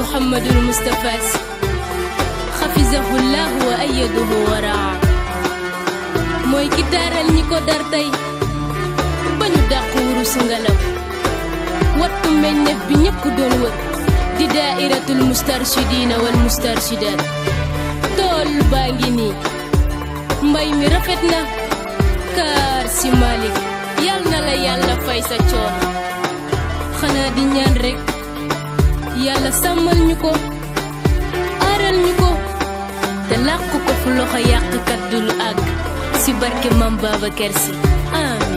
محمد المصطفى حفظه الله وأيده ورعاه mooy ki daaral ñi ko dar tey ba ñu dàquuru su ngelaw wattu meññeef bi ñëpp doon wër di daa'iratul mustarshidiina wal mustarshidaat tool baa ngi nii mbay mi rafet na kaar si Malick yal na la yàlla fay sa coono xanaa di ñaan rekk yàlla sàmmal ñu ko aaral ñu ko te làq ko fu loxo yàqkat dul àgg si barke Mam Babacar Si amiin